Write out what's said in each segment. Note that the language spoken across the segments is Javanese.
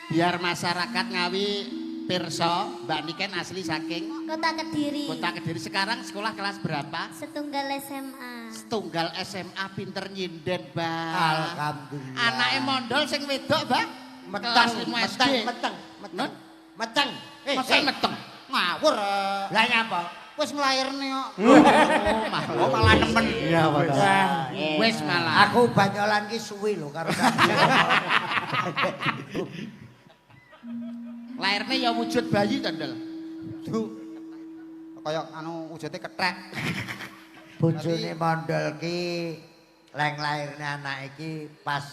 Biar masyarakat Ngawi pirsa, Mbak Niken asli saking Kota Kediri. Kota Kediri. Sekarang sekolah kelas berapa? Setunggal SMA. Setunggal SMA, pinter nyinden, Mbak. Alhamdulillah. Anake mondol sing wedok, Mbak. Meteng, Kelas 5 SD. meteng, meteng, meteng. Nun? Meteng. Eh, masa meteng? Ngawur. Lah nyapa? Wis nglairne kok. Oh, malah. Oh, malah nemen. Iya, Pak. Wis malah. Aku banyolan ki suwi lho karo sampeyan. Lairne ya wujud bayi to, Ndel. Duh. Kaya anu wujude kethek. Bojone mondol ki leng lairne anake ki pas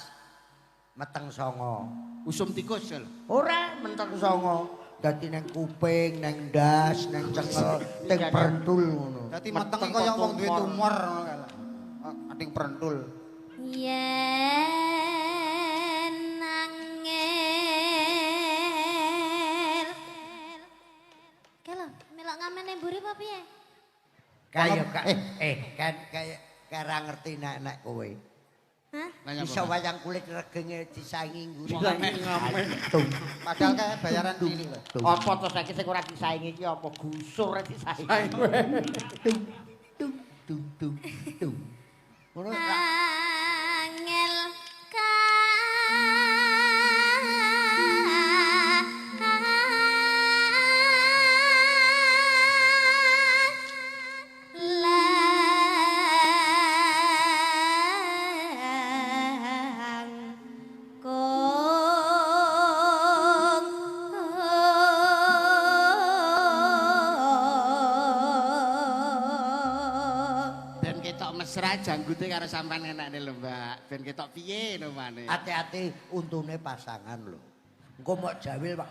meteng songo. Usum tikus lho. Ora meteng songo. Dadi nang kuping, nang ndas, nang cengel, teng prentul ngono. Dadi meteng kaya wong duwe tumor ngono kae lho. Ading prentul. Yen angel. Kelo, melok ngamen nang mburi apa piye? Kaya kan kaya kara ngerti nek-nek kowe. Hah? Bisa wayang kulit regenge disaingi ngguri. Padahal kae bayaran cilik lho. Apa to saiki sing ora disaingi iki apa gusur disaingi. Tung tung tung tung tung. Ngono Angel Ben ketok mesra janggute karo sampean enakne lho, Mbak. Ben ketok piye lho mane. Hati-hati untune pasangan lho. Engko mok jawil Pak.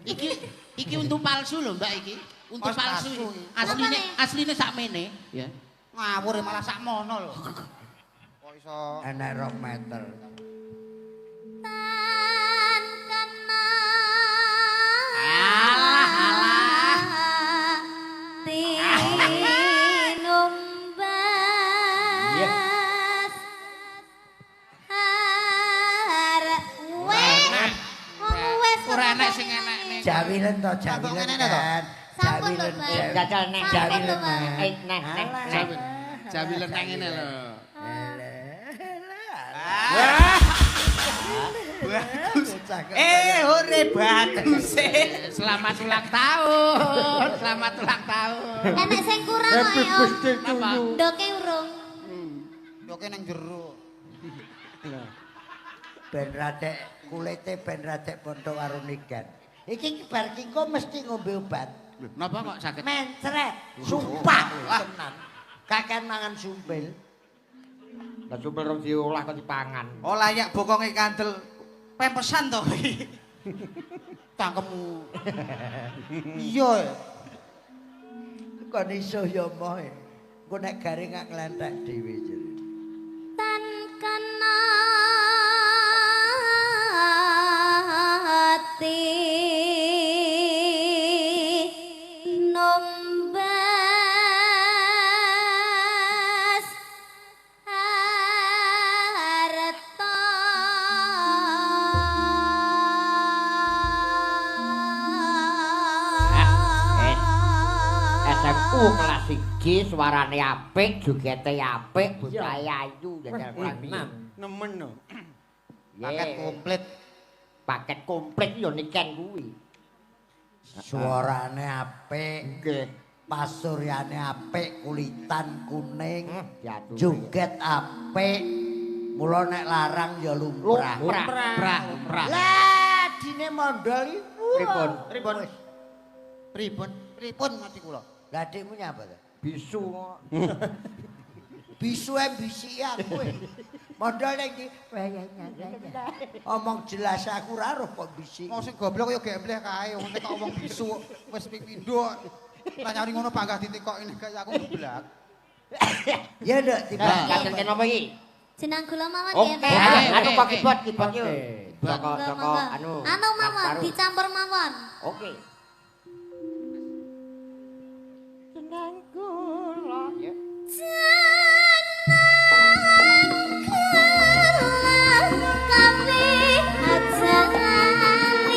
Iki iki untu palsu lho, Mbak iki. Untu Mas palsu. palsu. Asline Apane? asline sakmene, ya. Ngawur malah sakmono lho. Kok iso Enek 2 meter. Tan kena Alah, alah. Tinumbas arek wes wong wes Ora enek sing enekne. Jawilen to, jawilen ngene to? kan. Sampun lho, Jawilen. Mbak. Jajal neh. Sampun Jawilen. lho, Mbak. Eh, neh, neh, neh. Jawi jawilen nang ngene lho. Eh, hore bagus. Selamat ulang tahun. Selamat ulang tahun. Enek sing kurang kok ya, Om. Napa? Ndoke urung. Ndoke nang jero. Ben radek kulite ben radek padha karo niken. Iki bar ki engko mesti ngombe obat. Napa kok saged? Mencret, sumpah tenan. Kakean mangan sumpil. Lah sumpil rong diolah kok dipangan. Oh, layak bokonge kandel pempesan to. Cangkemmu. Iya. ya. Kon iso ya moh. Engko nek garing gak nglentek dhewe jere. Tan kena tinumbas arta. Eh, SMU kelas 1 suarane apik, jogete apik, bocah ayu jajal kurang piye. Nemen lho. Paket komplit. Paket komplit yo niken kuwi. Suarane apik, Nggih. pasuryane apik, kulitan kuning, Diaturi. joget apik. Mula nek larang ya lumrah. Lumrah. Prah, prah. Lah dine mondol iku. Pripun? Pripun? Pripun? Pripun mati kula? Lah adikmu nyapa to? Bisu kok. Bisu e bisiki aku. e. Mondol ning ndi? Omong jelas aku ora roh kok bisiki. Wong sing goblok ya gembleh kae, wong nek kok wong bisu wis ping pindho. Lah nyari ngono panggah ditekok ini kaya aku geblak. Ya nduk tiba. Kasil kenapa iki? Jenang gula mawon Oke, nggih, Mbak. Oke, anu oke, kok oke. keyboard, keyboard yo. Joko, Monggo, Joko, monggo. anu. Anu mawon Baru. dicampur mawon. Oke. Jenang kula ya. Jenang kula kawi ajali.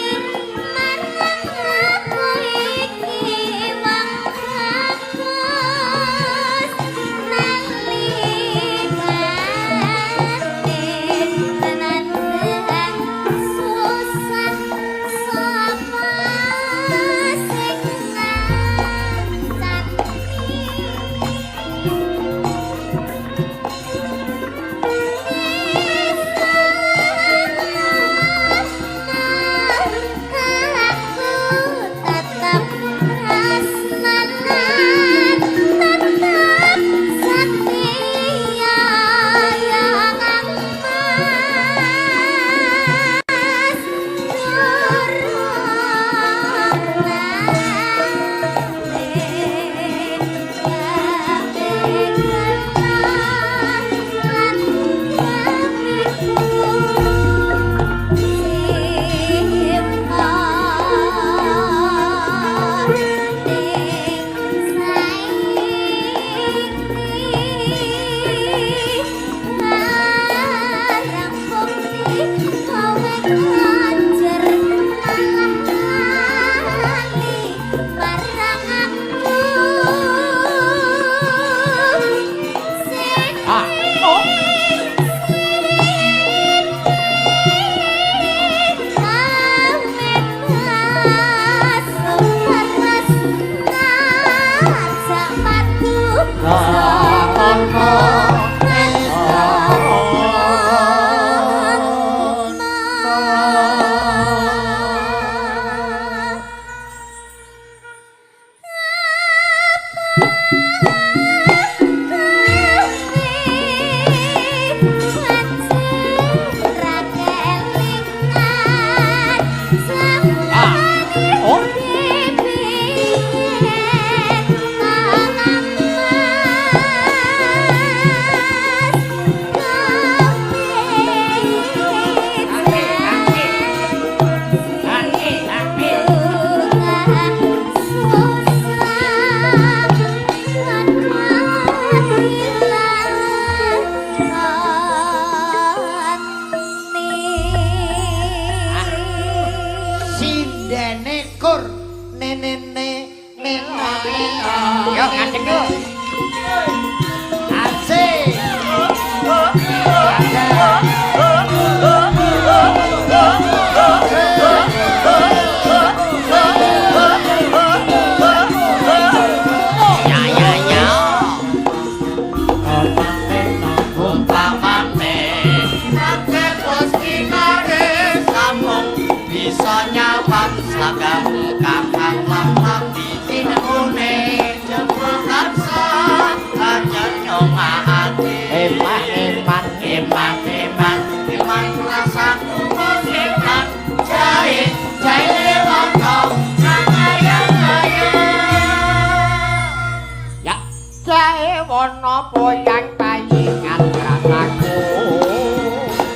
Sindene kur nenene nena nena. Yo ngadeg yo. Asik. Ya ya ya. Umpamane akeh bos kinare samung bisa nyawang slagamu kakang lam-lam dinengune jebul tansah anyar ati. Eman eman eman eman eman rasaku eman jae jae wono kaya kaya. Ya jae wono poyang payingan rasaku.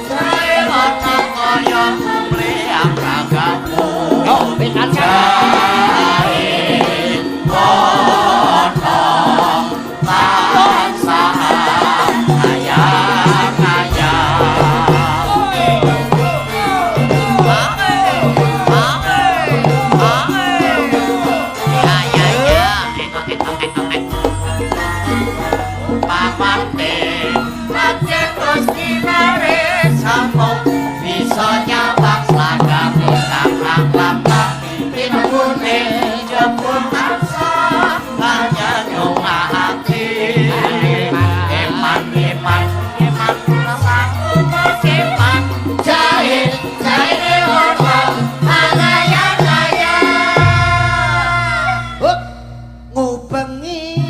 Jae wono kaya mleak ragamu. Yo pisan. Jae wono tansah kaya kaya. Ya ya ya. Pamane pancen Gusti nare sampung bisa nyawang slagamu kakang lampak pinengune jebul tansah kanyanyungake. Eman eman eman rasaku eman jahe jahe wono alaya-laya. Hup. Ngubengi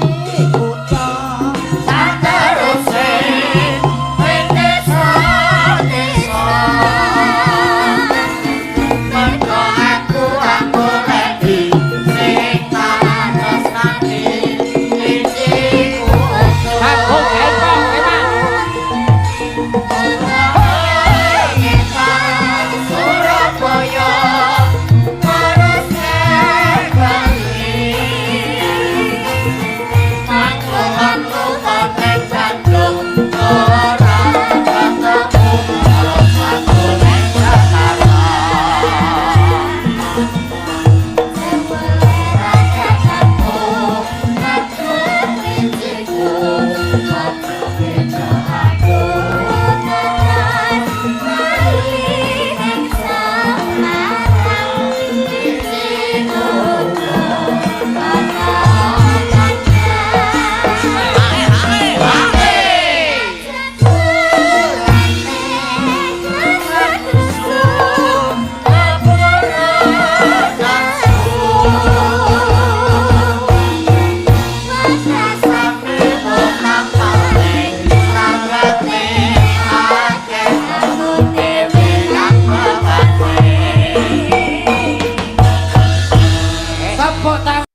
kutha Sateruse desa-desa mergo aku goleki sing tak tresnani iki. Aku epo eman. Surabaya terus kembali aku konten Bandung ora ketemu aku neng Jakarta. Tepuk tangan.